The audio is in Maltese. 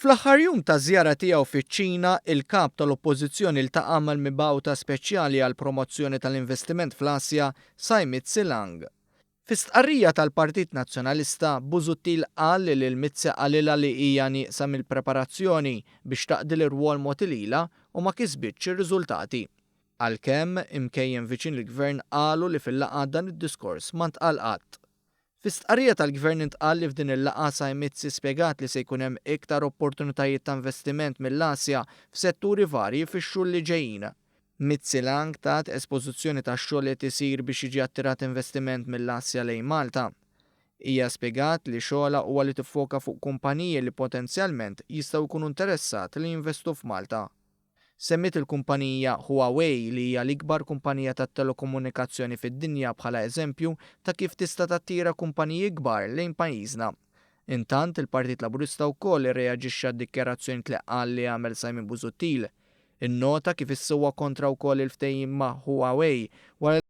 Fl-aħħar jum taż-żjara tiegħu fiċ-Ċina, il-Kap tal-Oppożizzjoni ltaqa' mal-Mibgħuta Speċjali għall-Promozzjoni tal-Investiment fl-Asja, Sai Mitzi Lang. Fi stqarrija tal-Partit Nazzjonalista, Busuttil qal li lil Mizzi qalilha li hija nieqsa mill-preparazzjoni biex taqdi l-irwol mogħti lilha u ma kisbitx ir-riżultati. Għalkemm, imkejjen viċin il-Gvern qalu li fil-laqgħa dan id-diskors ma ntqal qatt. Fi stqarrija tal-Gvern intqal li f'din il-laqgħa Sai Mizzi spjegat li se jkun hemm iktar opportunitajiet ta' investiment mill-Asja f'setturi varji fix-xhur li ġejjin. Mizzi Lang tat espożizzjoni tax-xogħol li qed isir biex jiġi attirat investiment mill-Asja lejn Malta. Hija spjegat li xogħolha huwa li tiffoka fuq kumpaniji li potenzjalment jistgħu jkunu interessat li jinvestu f'Malta. Semmiet il-kumpanija Huawei li hija l-ikbar kumpanija tat-telekomunikazzjoni fid-dinja bħala eżempju ta' kif tista' tattira kumpaniji kbar lejn pajjiżna. Intant, il-Partit Laburista wkoll irreaġixxa għad-dikjarazzjonijiet li qal li għamel Simon Busuttil. Innota kif issa huwa kontra wkoll il-ftehim ma' Huawei wara.